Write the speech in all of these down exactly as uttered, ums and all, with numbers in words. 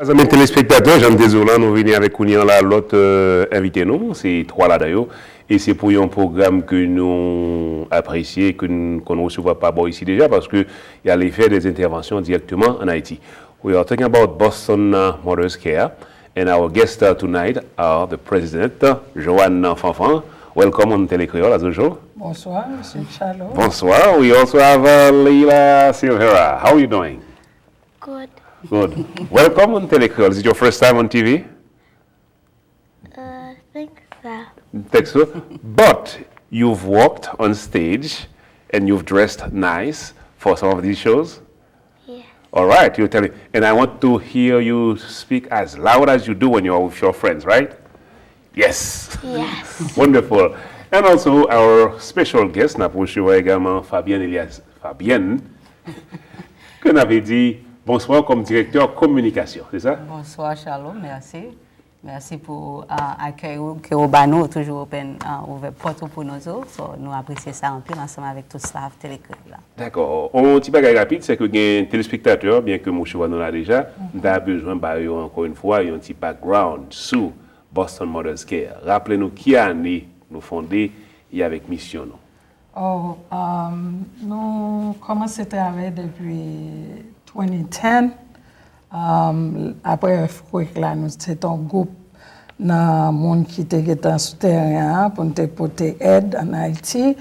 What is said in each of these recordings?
Zanmi telespektatè, jan m te di w la, nou vini avèk kounye a la lòt, euh, envite nou, se twa ladan yo, e se pou yon pwogram ke nou apresye, ke n konn resevwa pa bò isi deja, paske y ale fè des interventions directement en Haïti. We are talking about Boston, uh, Mothers Care, and our guests, uh, tonight are the president, uh, Joanne Fanfan. Welcome on Télé Créole, as usual. Bonswa, Mesye Charlot. Bonswa. We also have, uh, Leila Silvera. How are you doing? Good. Good. Welcome on Télé Créole. Is it your first time on T V? Uh, I think so. Think so. But you've walked on stage and you've dressed nice for some of these shows. Yes. All right, you tell me. And I want to hear you speak as loud as you do when you're with your friends, right? Yes. Yes. Wonderful. And also our special guest, n ap resevwa egalman Fabienne Elias, Fabienne, ke n ap di bonswa kòm direktè kominikasyon, se sa? Bonswa Charlot, mèsi. Mèsi pou uh, akèy ou ke ou ba nou, ou toujou open, uh, ouvè pòt ou pou nou tou. So, nou apresye sa anpil ansanm avèk tout staff Télé Créole la. Dakò. On ti bagay rapid, se ke gen telespektatè, byen ke m resevwa nou la deja, m ta bezwen ba yo ankò yon fwa yon ti background sou Boston Mothers Care. Raple nou ki ane nou fonde e avèk misyon nou. Oh, um, nou kòmanse travay depi twenty ten. Um, apre earthquake la, nou se te yon gwoup nan moun ki te gentan sou teren an pou n te pote èd ann Ayiti.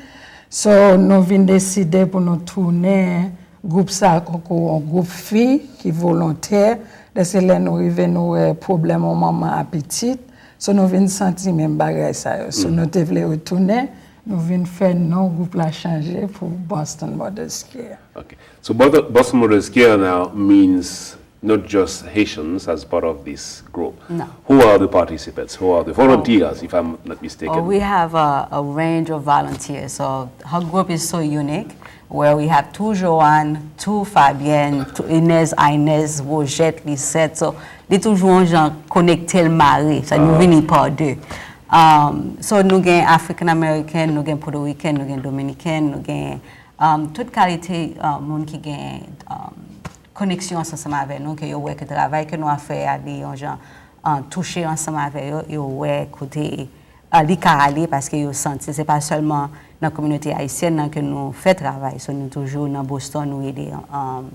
So, nou vin deside pou nou tounen gwoup sa a tankou yon gwoup fi ki volontè. Dèske lè nou rive, nou wè pwoblèm yon manman a pitit. So, nou vin santi menm bagay sa yo. So, nou te vle retounen, nou vin fè non gwoup la chanje pou Boston Mothers Care. Okay. So Boston, Boston Mothers Care now means not just Haitians as part of this group. No. Who are the participants? Who are the volunteers, if I'm not mistaken? Oh, we have a, a range of volunteers. So her group is so unique, where we have two Joanne, two Fabienne, two Inez, Inez, Rogette, Lisette. So, li toujou yon jan konekte l mare. So, nou vini pa de. Um, so, nou gen African American, nou gen Puerto Rican, nou gen Dominican, nou gen um, tout kalite uh, moun ki gen um, koneksyon ansanm avè nou, ke yo wè ke travay ke nou ap fè a li yon jan uh, touche ansanm avè yo, yo wè kote uh, li ka ale, paske yo santi se pa sèlman nan kominote ayisyèn nan ke nou fè travay. So, nou toujou nan Boston, nou ede um,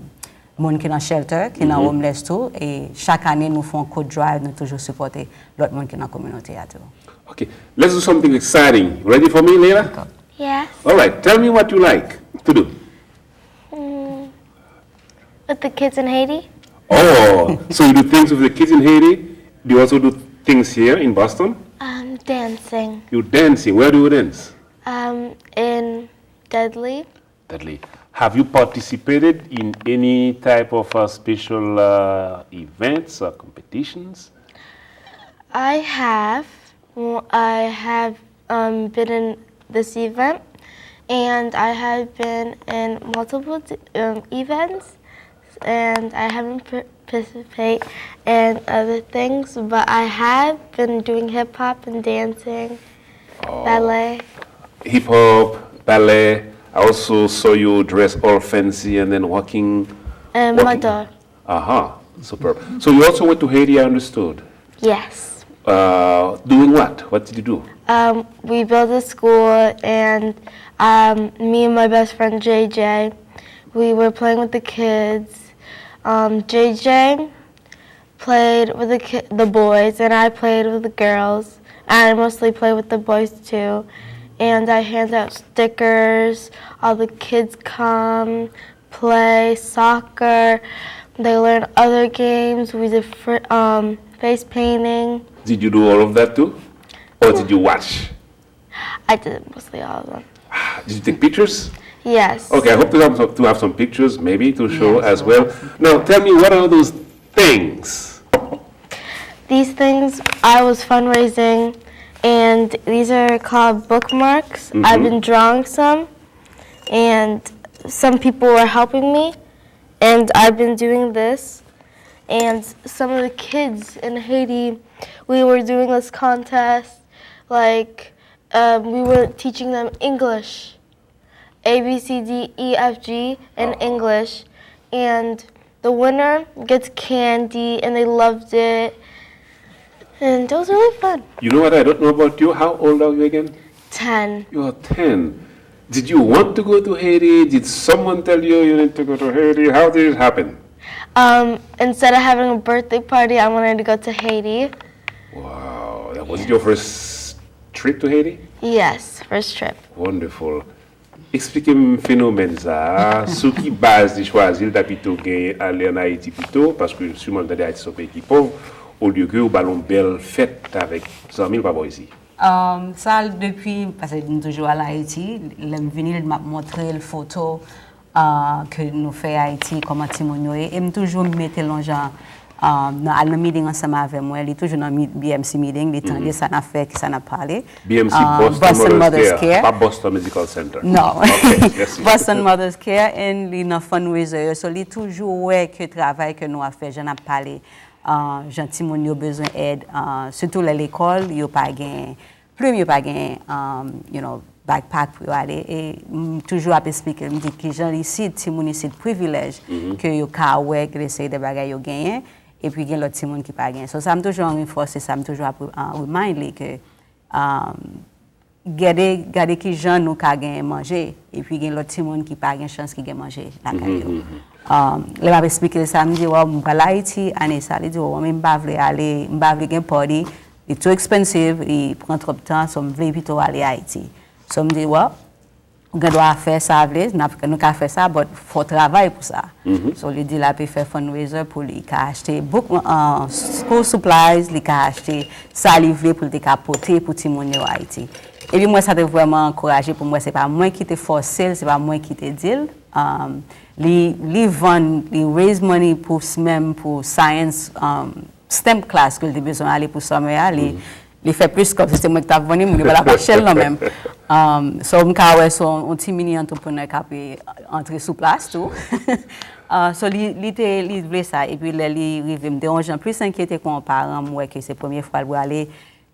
moun ki nan shelter, ki nan homeless tou, e chak ane nou fè yon coat drive, nou toujou sipòte lòt moun ki nan kominote a tou. Okay, let's do something exciting. Ready for me, Leila? Yes. All right, tell me what you like to do. Mm, with the kids in Haiti? Oh, so you do things with the kids in Haiti? Do you also do things here in Boston? Um, dancing. You dancing. Where do you dance? Um, in Dudley. Dudley. Have you participated in any type of uh, special uh, events or competitions? I have. I have um, been in this event, and I have been in multiple um, events, and I haven't participated in other things, but I have been doing hip hop and dancing, ballet. Hip hop, ballet. I also saw you dress all fancy and then walking. And Walking. Mother. Aha, superb. So you also went to Haiti, I understood. Yes. Uh, doing what? What did you do? Um, we built a school, and um, me and my best friend J J, we were playing with the kids. Um, J J played with the ki- the boys, and I played with the girls. I mostly play with the boys too, and I hand out stickers. All the kids come, play soccer. They learn other games. We did fr- um, face painting. Did you do all of that too? Or did you watch? I did mostly all of them. Did you take pictures? Yes. Okay, I hope to have some, to have some pictures maybe to show Yes, as we'll well. have some Now tell me, what are those things? These things, I was fundraising, and these are called bookmarks. I've been drawing some, and some people are helping me, and I've been doing this. And some of the kids in Haiti, we were doing this contest, like um, we were teaching them English, A B C D E F G in English, and the winner gets candy, and they loved it. And it was really fun. You know what I don't know about you? How old are you again? ten. You're ten. Did you want to go to Haiti? Did someone tell you you need to go to Haiti? How did it happen? Um, instead of having a birthday party, I wanted to go to Haiti. Wow. That was it your first trip to Haiti? Yes, first trip. Wonderful. Eksplike m fenomèn sa a, sou ki baz li chwazi l, ta pito gen ale ann Ayiti pito, paske siman l tande Ayiti se yon peyi ki pòv, olye ke ou ba l yon bèl fèt avèk zanmi l pa bò isi. Um, sa depi, paske m toujou al Ayiti, lè m vini, m ap montre l foto uh, ke nou fè Ayiti, kòman timoun yo ye. E m toujou mete l yon jan, uh, nan, al nan meeting ansanm avè mwen. Li toujou nan mi- B M C meeting, li tande sa n ap fè, ki sa n ap pale. B M C, uh, Boston Mothers Care, pa Boston Medical Center. Non. Ok, mèsi. Boston Mothers Care, and li nan fundraiser yo. So, li toujou wè ke travay ke nou ap fè, jan n ap pale, uh, jan timoun yo bezwen èd, uh, sitou lè lekòl, yo pa gen plim, yo pa gen, um, you know, backpack pou yo ale. E m toujou ap eksplike, m di kijan isit, timoun isit privilèj ke yo ka wè gen seri de bagay yo genyen, epi gen lòt timoun ki pa genyen. So, sa m toujou an renfòse, sa m toujou ap, uh, remind li ke, um, gade, gade kijan nou ka genyen manje, epi gen lòt timoun ki pa gen chans ki gen manje lakay yo. Um, lè m ap eksplike l sa, m di, "Waw, m pral Ayiti ane sa." Li di, "Waw, men m pa vle ale, m pa vle gen party, li too expensive, li pran twòp tan, so m vle pito ale Ayiti." So m di, "Waw, ou gen dwa fè sa vle, n ap, nou ka fè sa, but fò w travay pou sa." So li di l ape fè fundraiser pou li ka achte book, uh, school supplies, li ka achte sa li vle pou l te ka pote pou timoun yo Ayiti. Epi mwen, sa te vrèman ankouraje pou mwen, se pa mwen ki te fòse l, se pa mwen ki te di l. Um, li, li vann, li raise money pou s- menm pou science, um, stem class ke l te bezwen ale pou summer a, li, li fè plis kòb si se mwen ki t ap vann li, moun yo pa t ap achte l non menm. Um, so m ka wè se yon, yon ti mini entrepreneur k ap, eh, antre sou plas tou. Uh, so li, li te, li vle sa, epi lè li rive, m te yon jan plis enkyete kon yon paran, m wè ke se premye fwa l prale,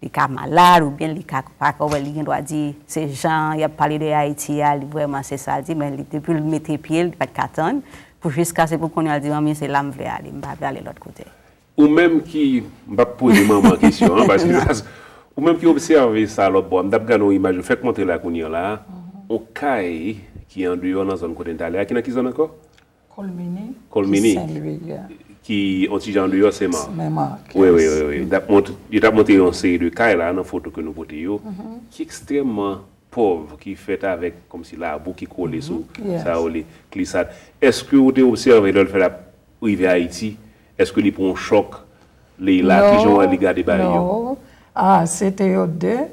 li ka malad, oubyen li ka pa ka wè, li gen dwa di, se jan y ap pale de Ayiti a, li vrèman se sa l di, men li, depi l mete pye l, li pa t ka tann, pou jiskase pou kounye a l di, "Manmi, se la m vle ale, m pa vle ale lòt kote." Ou menm ki, m p ap poze manman kesyon an, paske sa, ou menm ki obsève sa lòt bò, m t ap gade yon imaj, yo fèk montre la kounye a la, yon kay ki andeyò nan zòn kote n t ale a, ki nan ki zòn ankò? Kolmini, Kolmini, ki Sen Lwi, yeah. Ki yon ti jan andeyò Senmak. Senmak, wi, wi, yes. Wi, wi. T ap mont-, yo t ap montre yon seri de kay la, nan foto ke nou pote yo, ki ekstrèmman pòv, ki fèt avèk kòmsi labou ki kole sou, sa yo rele glisad. Èske ou te obsève lè l fè l ap rive Ayiti, èske li pran yon chòk lè l la, kijan w wè li gade bagay yo? Non. Ah, se te yo de,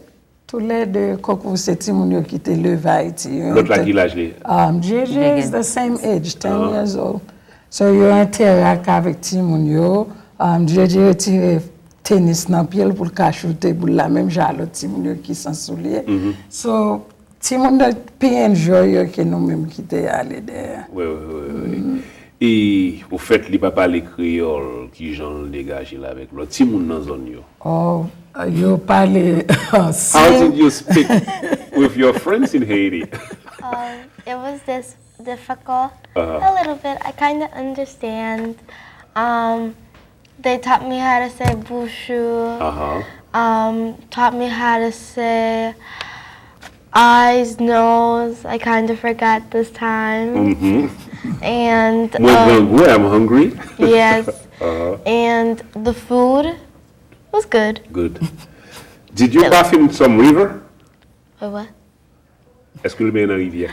toulède, kòkòm se timoun yo ki te leve Ayiti. Lòt la ki laj li? Um, J J is the same age, ten years old. So, yo entèrak avèk timoun yo. Um, J J retire tenis nan pye l pou l ka choute boul la, menm jan a lòt timoun yo ki san soulye. So, timoun nan pi enjoy yo ke nou menm ki te ale dèyè. Wi, wi, wi, wi. E ofèt, li pa pale kreyòl, kijan l degaje l avèk lòt timoun nan zòn yo? Oh, yo pale. How did you speak with your friends in Haiti? Um, it was this difficult. A little bit. I kind of understand. Um, they taught me how to say bonjour. Um, taught me how to say eyes, nose. I kind of forgot this time. And, mwen um, grangou, I'm hungry. Yes. And the food was good. Good. Did you bath in some river? Wait, what? Èske w benyen nan rivyè?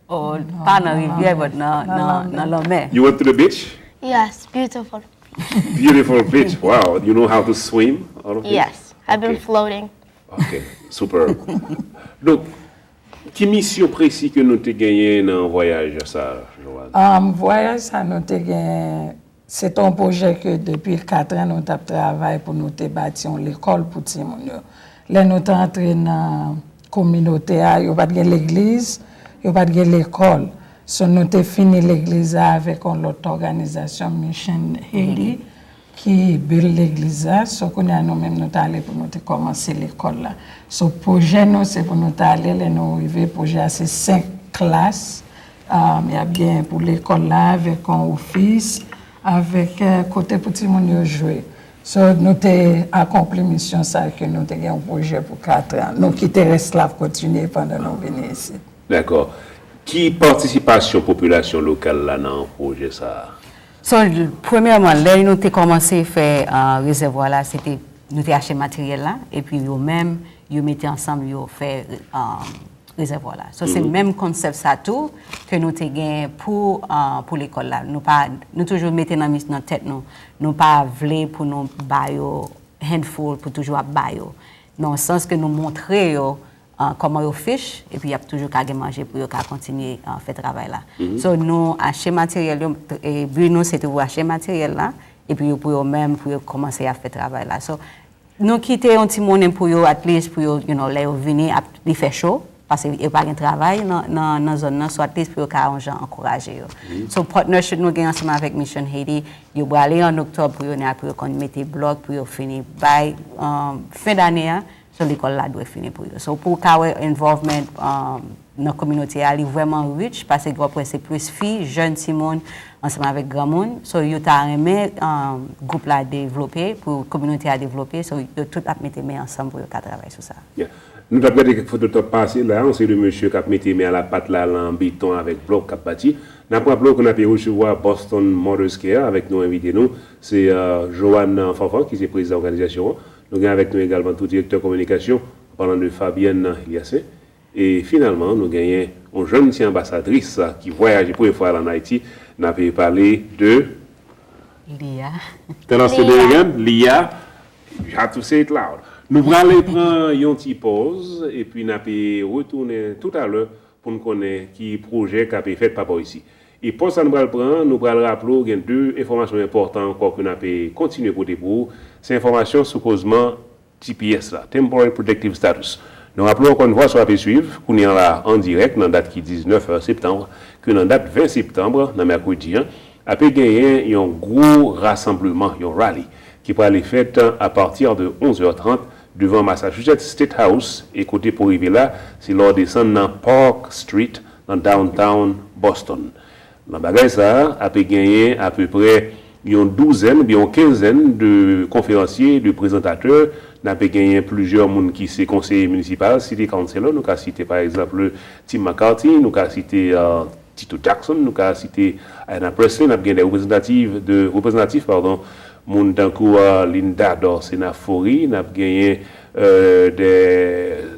Oh, pa nan rivyè, but nan, nan, nan lanmè. You went to the beach? Yes, beautiful. Beautiful beach. Wow. You know how to swim? All of this? Yes, I've been floating. Ok, superb. Donk, ki misyon presi ke nou te genyen nan vwayaj sa, Joanne? Um, vwayaj sa nou te genyen, se te yon pwojè ke depi katran nou t ap travay pou nou te bati yon lekòl pou timoun yo. Lè nou te antre nan kominote a, yo pa t gen legliz, yo pa t gen lekòl. So, nou te fini legliz la avèk yon lòt òganizasyon, Mission Haiti, ki build legliz la. So, kounye a, nou menm, nou t ale pou nou te kòmanse lekòl la. So, pwojè nou, se pou nou t ale, lè nou rive, pwojè a, se senk klas, um, y ap gen pou lekòl la, avèk yon ofis, avèk, eh, kote pou timoun yo jwe. So, nou te akonpli misyon sa ke nou te gen yon pwojè pou kat an. Nou kite rès la ap kontinye pandan nou vini isit. Dakò. Ki patisipasyon popilasyon lokal la nan pwojè sa a? So, premyèman, lè nou te kòmanse fè, ah, rezèvwa la, se te, nou te achte materyèl la, epi yo menm, yo mete ansanm, yo fè, ah, rezèvwa la. So, se menm konsèp sa tou ke nou te gen pou, ah, pou lekòl la. Nou pa, nou toujou mete nan mis-, nan tèt nou, nou pa vle pou nou ba yo handful, pou toujou ap ba yo. Nan sans ke nou montre yo, ah, kòman yo fich, epi y ap toujou ka gen manje pou yo ka kontinye, ah, fè travay la. So, nou achte materyèl yo, e bi nou se te pou achte materyèl la, epi yo pou yo menm, pou yo kòmanse ap fè travay la. So, nou kite yon ti monnen pou yo, at least, pou yo, you know, lè yo vini, ap, li fè cho, paske yo pa gen travay nan, nan, nan zòn nan, so at least pou yo ka yon jan ankouraje yo. So, partnership nou gen ansanm avèk Mission Haiti, yo prale an oktòb pou yo, pou yo konn mete blòk, pou yo fini bay, um, fen dane a, so lekòl la dwe fini pou yo. So, pou w ka wè involvement, um, nan kominote a, li vrèman rich, paske w ap wè se plis fi, jèn timoun, ansanm avèk granmoun. So, yo ta renmen, um, gwoup la devlope, pou kominote a devlope. So, yo tout ap mete men ansanm pou yo ka travay sou sa. Yeah. Nou t ap gade kèk foto t ap pase la, yon seri de mesye k ap mete men a lapat la nan beton avèk blòk k ap bati. N ap raple w ke n ape resevwa Boston Mothers Care avèk nou envite nou, se, euh, Joanne Fanfan ki se prezidan òganizasyon an. Nou gen avèk nou egalman tou direktè kominikasyon, an palan de Fabienne Eliassaint. E finalman, nou genyen yon jèn ti anbasadris, ah, ki vwayaje premye fwa l ann Ayiti. N ape pale de Lia. Tennessee Lia. Reagan, Lia, you have to say it loud. Nou prale pran yon ti pòz, epi n ape retounen toutalè pou n konnen ki pwojè k ape fèt pa bò isi. E pòz sa nou pral pran, nou pral raple w gen de enfòmasyon enpòtan ankò ke n ape kontinye pote pou ou. Se enfòmasyon sou kozman T P S la, Temporary Protective Status. Nou raple w ankò yon fwa, sa w ape swiv kounye a la an dirèk nan dat ki diznèf septanm, ke nan dat ven septanm, nan mèkredi an, ape genyen yon gwo rasanbleman, yon rally, ki prale fèt apati de onz è trant devan Massachusetts State House, e kote pou rive la, se lè w desann nan Park Street, nan downtown Boston. Nan bagay sa a, ape genyen apeprè yon douzèn oubyen yon kenzèn de konferansye, de prezantatè. N ape genyen plizyè moun ki se konseye minisipal, city councilor. Nou ka site, pa egzanp, Tim McCarthy, nou ka site, euh, Tito Jackson, nou ka site Ayanna Pressley, n ap gen de reprezantatif, de reprezantatif, padon, moun tankou, euh, Linda Dorcena Faury, n ap genyen, euh, de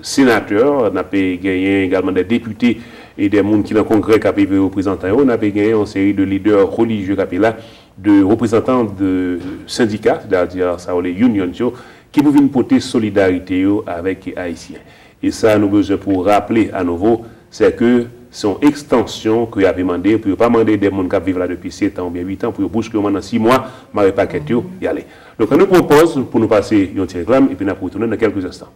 senatè, n ap genyen egalman de depite e de moun ki nan Kongrè k ap rive reprezantan yo, n ap genyen yon seri de lidè relijye k ap la, de reprezantan de sendika, sètadi sa yo rele unions yo, ki pou vin pote solidarite yo avèk Ayisyen. E sa nou bezwen pou raple anouvo, se ke se yon ekstansyon ke y ape mande, pou yo pa mande de moun k ap viv la depi sèt an oubyen uit an, pou yo bouskilman nan sis mwa, mare pakèt yo, y ale. Donk, ann nou pran pòz pou nou pase yon ti reklam, epi n ap retounen nan kèlke enstan.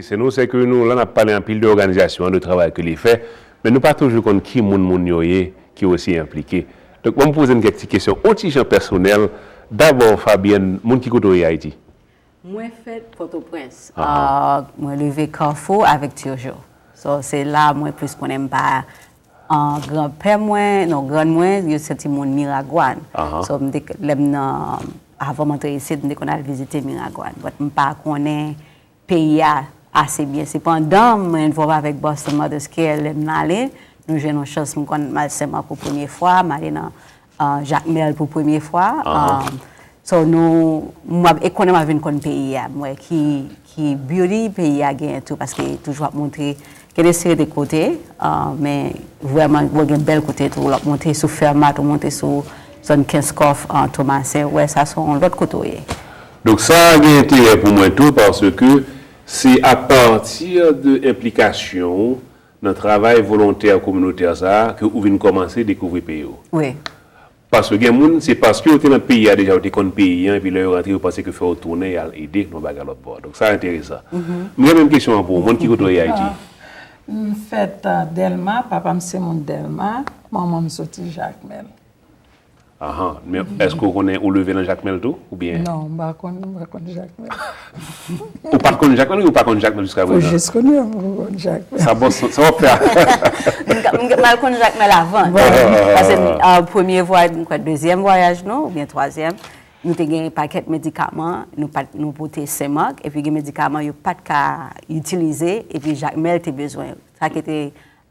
Se nou, se ke nou, la n ap pale anpil de òganizasyon an, de travay ke li fè, men nou pa toujou konn ki moun moun yo ye ki osi enplike. Donk, mwen, m poze n kèk ti kesyon, on ti jan pèsonèl. Dabò, Fabienne, moun ki kote w ye Ayiti? Mwen fèt Pòtoprens. Ahan. Ah, mwen leve Kafou avèk Turgeau. So, se la mwen plis konnen, m pa, ah, granpè mwen, non, grann mwen, yo se timoun Miragwàn. Ahan. So, m te, lè m nan, avan m antre isit, m te konn al vizite Miragwàn. But m pa konnen peyi a ase byen. Sepandan, mwen envòlve avèk Boston Mothers Care lè m ale. Nou jwenn yon chans, m konn m al Senmak pou premye fwa, m ale nan, ah, Jakmèl pou premye fwa. Ahan. Ah, so, nou, m ap, e konnen m ap vin konn peyi a, m wè ki, ki beauty peyi a genyen tou, paske toujou ap montre, gen de seri de kote, ah, men vrèman, w gen bèl kote tou, w ap monte sou Fermat, w monte sou zòn Kenskòf, ah, Tomasen, w wè sa se yon lòt kote w ye. Donk, sa gen enterè pou mwen tou, paske se apati de enplikasyon w nan travay volontè kominotè sa a ke ou vin kòmanse dekouvri peyi w. Wi. Paske gen moun, se paske yo te nan peyi a deja, yo te konn peyi an, epi lè yo rantre, yo panse ke fò yo tounen, y al ede nan bagay lòt bò. Donk, sa enteresan. Mhm. M gen menm kesyon an pou ou. Moun ki kote w ye Ayiti? Ah, m fèt, ah, Dèlma, papa m se moun Dèlma, manman m soti Jakmèl. Ahan. Men èske w konnen ou leve nan Jakmèl tou, oubyen? Non, m pa konn, m pa konn Jakmèl. Ou pa t konn Jakmèl oubyen ou pa konn Jakmèl jiska prezan? Ou jis konnen m pa konn Jakmèl. Sa bon, sa w ap fè a? M, m, m al konn Jakmèl avan. Bon. Paske, ah, premye vwayaj, m kwè, dezyèm vwayaj nou, oubyen twazyèm, nou te gen pakèt medikaman, nou pa t, nou pote Senmak, epi gen medikaman yo pa t ka itilize, epi Jakmèl te bezwen. Sa ki te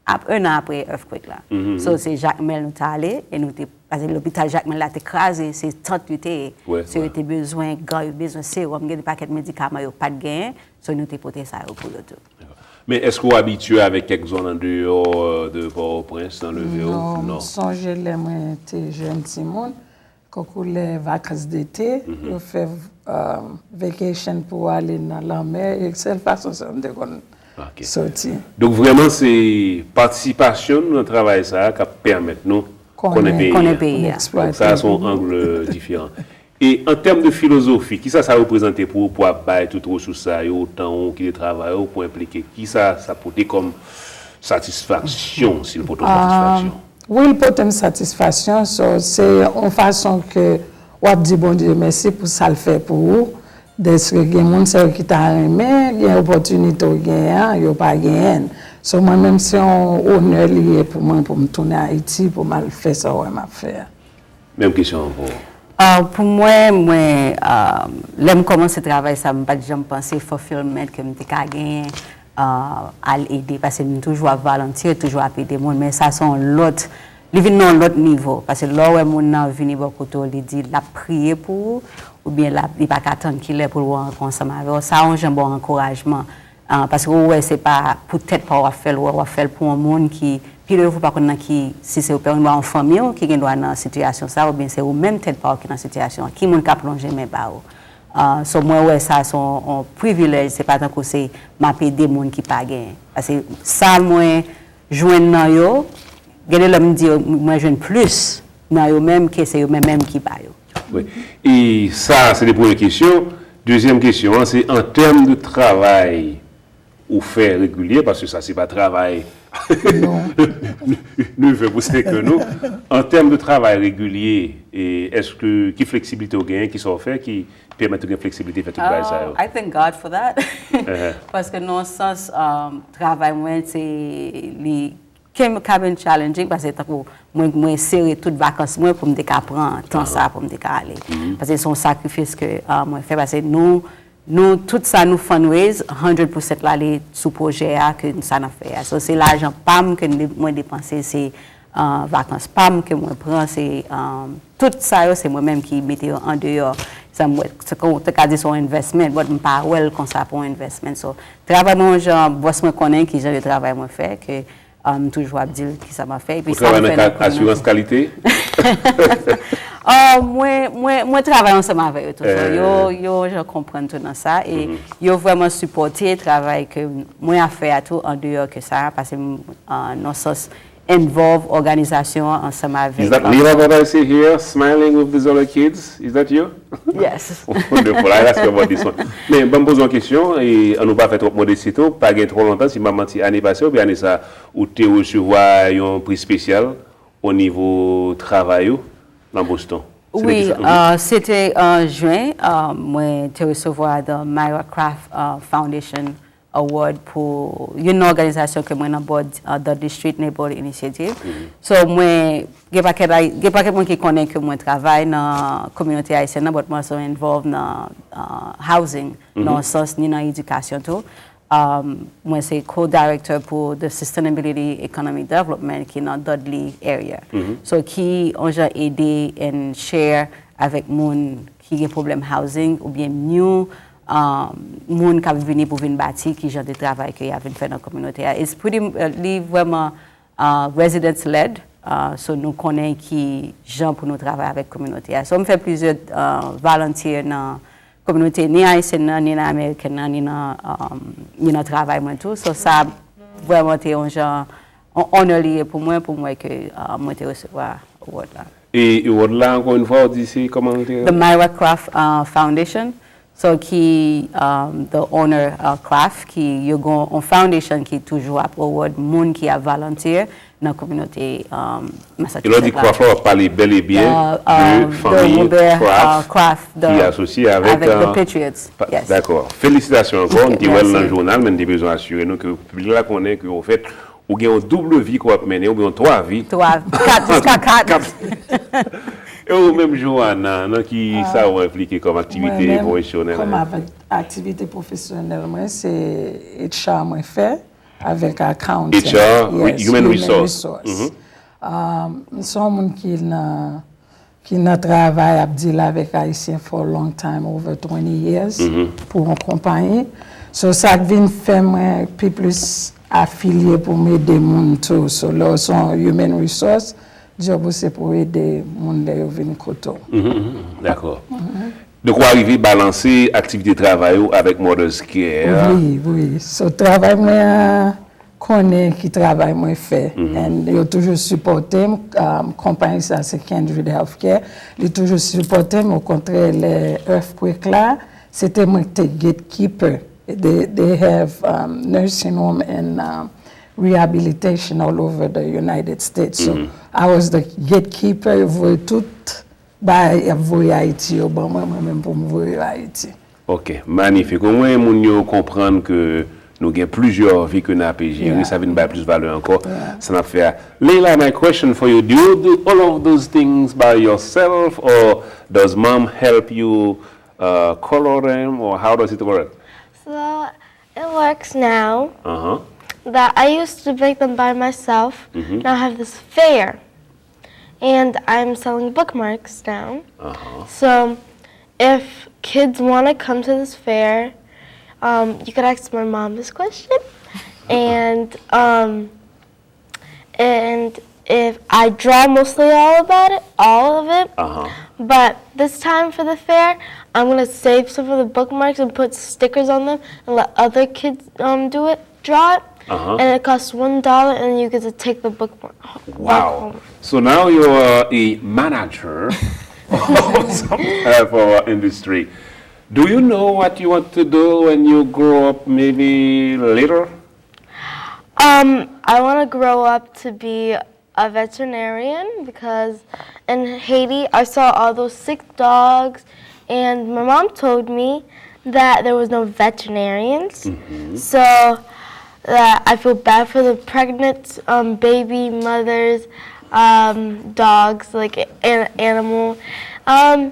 ap, en an apre earthquake la. Mhm. So, se Jakmèl nou t ale, e nou te, paske lopital Jakmèl la te kraze, se tant li te ye. Wè, so, yo te bezwen gan, yo bezwen sewòm, gen de pakèt medikaman yo pa t genyen, so, nou te pote sa yo pou yo tou. Dakò. Men èske w abitye avèk kèk zòn andeyò, euh, de Pòtoprens nan leve w? Non, m sonje lè mwen te jèn timoun, Kankou lè vakans dete, mhm, yo fè, euh, vacation pou ale nan lanmè, e sèl fason sa m te konn, ok, soti. Donk, vrèman, se patisipasyon nou nan travay sa a k ap pèmèt nou konnen, konnen peyi a. Konnen peyi a. Donk, sa a se yon angle diferan. E an tèm de filozofi, kisa sa reprezante pou ou, pou ap bay tout resous sa yo, tan ou kite travay ou, pou enplike? Kisa sa pote kòm satisfaksyon, si l pote yon satisfaksyon? Wi, l pote m satisfaksyon. So, se yon fason ke w ap di Bondye mèsi pou sa l fè pou ou. Dèske gen moun sa yo ki ta renmen gen opòtinite w genyen an, yo pa genyen l. So, mwen menm, se yon onè li ye pou mwen pou m tounen Ayiti, pou m al fè sa w wè m ap fè a. Menm kesyon an pou ou. Ah, pou mwen, mwen, ah, lè m kòmanse travay sa, m pa t janm panse fulfillment ke m te ka genyen, ah, al ede, paske m toujou ap volontiye, toujou ap ede moun, men sa se yon lòt, li vin nan yon lòt nivo, paske lè w wè moun nan vini bò kote w, li di l ap priye pou ou, oubyen l ap, li pa ka tann kilè pou l wè w ankò ansanm avè w, sa yon jan ba w ankourajman. Ah, paske ou wè se pa pou tèt pa w w ap fè l, ou wè w ap fè l pou yon moun ki, pi de fwa ou pa konn nan ki, si se ou pè, ou nan yon fanmi w ki gen dwa nan sitiyasyon sa, oubyen se ou menm tèt pa w ki nan sitiyasyon an, ki moun k ap lonje men ba ou. Ah, so mwen wè sa se yon, yon privilèj, se pa tankou se m ap ede moun ki pa genyen. Paske sa mwen jwenn nan yo, gen de lè m di yo, mwen jwenn plis nan yo menm ke se yo menm menm ki ba yo. Wi. E sa, se te premye kesyon. Dezyèm kesyon an, se an tèm de travay ou fè regilye, paske sa se pa travay nèf è pou senk è, non. An tèm de travay regilye, e èske, ki fleksibilite w genyen, ki sa w fè ki pèmèt ou gen fleksibilite fè tout bagay sa yo? Uh, I thank God for that. Uh-huh. Paske nan yon sans, um, travay mwen, se li ke ka vin challenging, paske tankou mwen, mwen sere tout vakans mwen pou m te ka pran tan sa pou m te ka ale. Mhm. Paske se yon sakrifis ke, ah, mwen fè, paske nou, nou, tout sa nou fundraise, hundred percent la, li sou pwojè a ke sa n ap fè a. So, se lajan pa m ke m de-, mwen depanse, se, ah, vakans pa m ke mwen pran, se, ah, tout sa yo, se mwen menm ki mete yo andeyò. Sa m wè, se kon, te ka di se yon investment, but m pa wè l konsa pou yon investment. So, travay mwen, yon jan, bòs mwen konnen ki jan de travay mwen fè, ke Ah, m toujou ap di l kisa m ap fè, epi sa m fè nan komin an. Ou travay nan ka-, asirans kalite? Ah, mwen, mwen, mwen travay ansanm avè yo toujou. Eh. Yo, yo, yo jan konprann tou nan sa, e yo vrèman sipòte travay ke mwen ap fè a tou, andeyò ke sa, paske m, ah, nan sans, involve òganizasyon an ansanm avèk. Is that Lila that I see here smiling with these other kids? Is that you? Yes. Wonderful. I ask you about this one. Men, ban m poze yon kesyon, e an nou pa fè twòp modesti tou, pa gen twò lontan, si m pa manti, ane pase oubyen ane sa, ou te resevwa yon pri espesyal o nivo travay ou nan Boston. Wi, uh, se te an jen, uh, mwen te resevwa the Myra Craft uh, Foundation Award pou youn nan òganizasyon ke mwen nan board uh, Dudley Street Neighborhood Initiative. So mwen gen pakèt gen pakèt moun ki konnen ke mwen travay nan kominote ayisyèn nan, but mwen also involved nan uh, housing nan yon sans ni nan edikasyon tou. Um, mwen se co-director pou the Sustainability Economic Development ki nan Dudley area. So ki yon jan ede and share avèk moun ki gen pwoblèm housing oubyen new um, moun k ap vini pou vin bati ki jan de travay ke y ap vin fè nan kominote a. It's pretty, uh, li vrèman uh, residents led, uh, so nou konnen ki jan pou nou travay avèk kominote a. So m fè plizyè uh, volunteer nan kominote ni ayisyen nan, ni nan ameriken nan, ni nan, um, ni nan travay mwen tou. So sa vrèman te yon jan, yon honor li ye pou mwen, pou m wè ke uh, mwen te resevwa award la. E award la, ankò yon fwa, ou di se kòman l te rele? The Myra Craft uh, Foundation. So ki um, the owner uh, Craft, ki yo gon yon foundation ki toujou ap award moun ki ap volunteer nan kominote um, Massachusetts. E lè w di Craft la, w ap pale bèl e byen de fanmi Craft ki asosye avèk the Patriots. Dakò. Felisitasyon ankò. M te wè l nan jounal, men m te bezwen asire nou ke piblik la konnen ke ofèt ou gen yon double vi ke w ap mennen, oubyen yon twa vi. Twa, kat, jiska kat. E ou menm, Johanna, nan ki sa ou enplike kòm aktivite pwofesyonèl? Kòm aktivite pwofesyonèl mwen, se H R mwen fè avèk accounting. H R, human resource. Um, m se yon moun ki nan ki nan travay ap deal avèk Ayisyen for a long time, over twenty years, pou yon konpayi. So sa k vin fè mwen pi plis afilye pou m ede moun tou. So lè w se yon human resource, job ou se pou ede moun lè yo vin kote w. Dakò. Donk ou arive balanse aktivite travay ou avèk Mother's Care. Wi, wi. So travay mwen an konnen ki travay mwen fè. And yo toujou sipòte m. Um, konpayi sa se Kindred Healthcare. Li toujou sipòte m. Okontrè, lè earthquake la, se te mwen ki te gatekeeper. They, they have um, nursing home and um, rehabilitation all over the United States. So I was the gatekeeper. Yo voye tout bagay y ap voye Ayiti yo ban mwen, mwen menm pou m voye yo Ayiti. Ok, manifik. Omwen moun yo konprann ke nou gen plizyè vi ke n ape jere, sa vin bay plis valè ankò sa n ap fè a. Leila, my question for you, do you do all of those things by yourself or does mom help you uh, color them or how does it work? So it works now Uh-huh. that I used to make them by myself. Now I have this fair and I'm selling bookmarks now. Uh-huh. So if kids want to come to this fair, um, you could ask my mom this question. And um, and if I draw mostly all about it, all of it. Uh-huh. But this time for the fair, I'm gonna save some of the bookmarks and put stickers on them and let other kids um do it, draw it. Uh-huh. And it costs one dollar, and you get to take the bookmark. Wow. So now you are a manager of some, uh, for our industry. Do you know what you want to do when you grow up, maybe later? Um, I want to grow up to be a veterinarian because in Haiti I saw all those sick dogs, and my mom told me that there was no veterinarians. So that I feel bad for the pregnant um, baby mothers, um, dogs, like an animal. Um,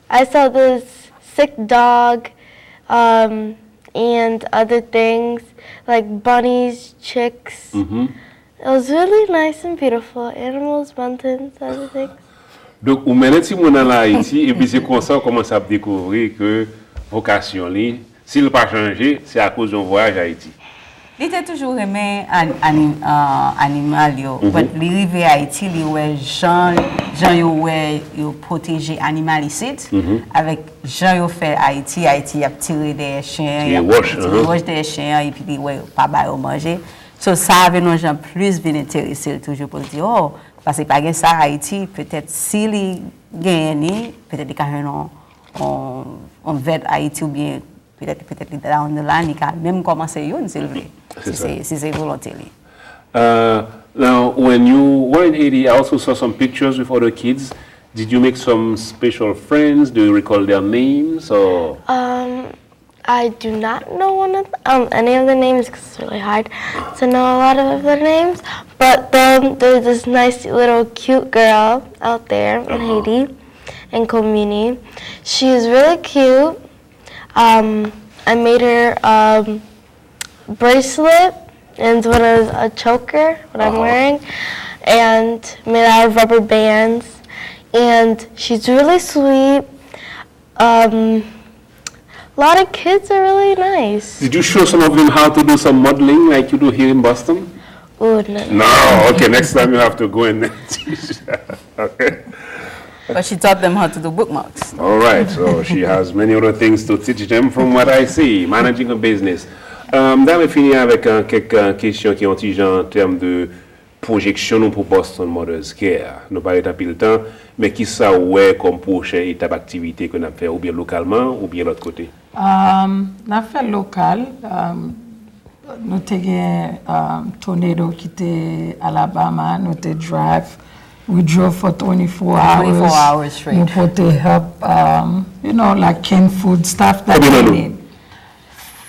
I saw this sick dog um, and other things like bunnies, chicks. It was really nice and beautiful. Animals, mountains, other things. Donk ou mennen timoun nan Ayiti epi se konsa ou kòmanse ap dekouvri ke vokasyon li, si l pa chanje, se akoz yon vwayaj Ayiti. Li te toujou renmen an- anim- uh, animal yo, but li rive Ayiti, li wè jan jan yo wè yo pwoteje animal isit, avèk jan yo fè Ayiti, Ayiti y ap tire dèyè chen an, y ap tire wòch dèyè chen an epi li wè yo pa ba yo manje. So, sa a vin yon jan plis vin enterese l toujou pou l di, oh, paske pa gen sa Ayiti, petèt si li genyen li, petèt li ka jwenn yon, yon, yon vèt Ayiti oubyen petèt, petèt li down the line, li ka menm kòmanse youn si l vle, si se, si se volonte li. Uh, now, when you were in Haiti, I also saw some pictures with other kids. Did you make some special friends? Do you recall their names? Or? Um, I do not know one of um, any of the names because it's really hard to know a lot of their names. But um, there's this nice little cute girl out there in Haiti, in Komini. She is really cute. Um, I made her um, bracelet and one of a choker, what I'm wearing, and made out of rubber bands. And she's really sweet. Um, a lot of kids are really nice. Did you show some of them how to do some modeling like you do here in Boston? Oh, no. No, okay, next time you have to go and teach. Okay. But she taught them how to do bookmarks. All right, so she has many other things to teach them from what I see, managing a business. Uh, m ta renmen fini avèk uh, kèk uh, kesyon ki yon ti jan an tèm de pwojeksyon nou pou Boston Mothers Care. Nou pa ret anpil tan, men kisa w wè kòm pwochen etap aktivite ke n ap fè oubyen lokalman oubyen lòt kote? Um, n ap fè lokal. Um, nou te gen um, tornado ki te Alabama, nou te drive. We drove for twenty-four hours. twenty-four hours straight. Nou pote help, um, you know, like canned food, stuff that they need.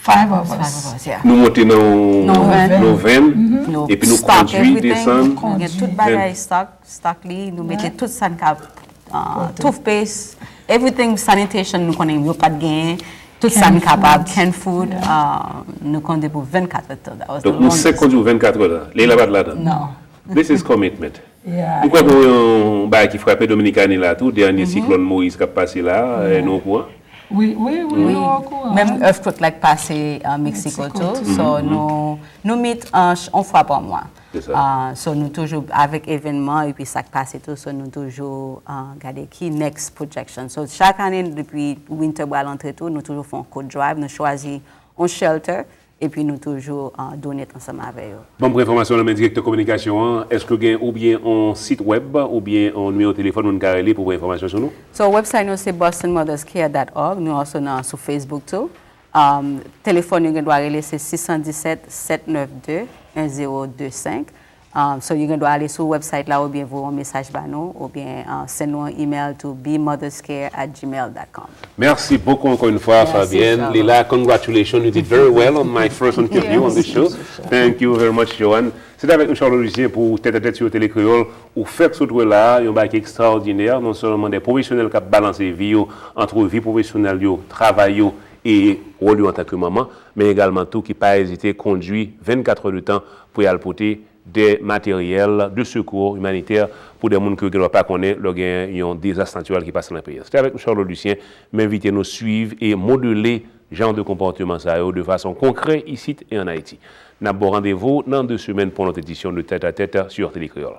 Five of us. Five of us, yeah. Nou monte nan Nan van. Nan van, Nou epi nou stock kondui, everything. Desann. Nou gen tout bagay stock, stock li, nou mete tout sa n ka uh, toothpaste, everything sanitation nou konnen yo pa t genyen, tout sa n kapab, canned food, uh, nou kondui pou vennkat èdtan. That was the Donk nou longest. Senk kondui pou vennkat èdtan. Leila pa t ladan. No. This is commitment. Yeah. M kwè gen yon bagay ki frape Dominikani la tou, dènye siklòn Moïse k ap pase la, eh, nou okouran? Wi, wi, wi, nou okouran. Menm earthquake la k pase uh, Mexico tou, so nou, nou meet uh, ch- yon fwa pa mwa. Se sa. Uh, so nou toujou avèk evènman epi sa k pase tou, so nou toujou uh, gade ki next projection. So chak ane depi winter pral antre tou, nou toujou fè yon coat drive, nou chwazi yon shelter, epi nou toujou uh, donate ansanm avè yo. Ban m pran enfòmasyon nan men direktè kominikasyon an, èske w gen oubyen yon sit wèb oubyen yon nimewo telefòn moun ka rele pou pran enfòmasyon sou nou? So website nou se boston mothers care dot org, nou also nan sou Facebook tou. Um, telefòn yo gen dwa rele se six cent dix-sept, sept neuf deux, un zéro deux cinq. Um, so yo gen dwa ale sou website la oubyen voye yon mesaj ba nou oubyen uh, send nou yon email to be mothers care at gmail dot com. Merci beaucoup encore une fois, Merci, Fabienne. Charles. Leila, congratulations. You did very well on my first interview on the show. Thank you very much, Joanne. Se t avèk nou Charles Lucien pou Tèt a Tèt sou Tele Kreyòl. Ou fèk sot wè la, yon bagay ki ekstraòdinè, non sèlman de pwofesyonèl k ap balanse vi yo, ant vi pwofesyonèl yo, travay yo e wòl yo antanke manman, men egalman tou ki pa ezite kondui vennkat è de tan pou y al pote de materyèl de sekou imanitè pou de moun ke yo gendwa pa konnen lè gen yon dezas natirèl ki pase nan peyi a. Se t avèk nou Charles Lucien, m envite nou swiv e modele jan de konpòteman sa yo de fason konkrè isit e ann Ayiti. N ap ba w randevou nan de semèn pou yon lòt edisyon de Tèt a Tèt sou Tele Kreyòl.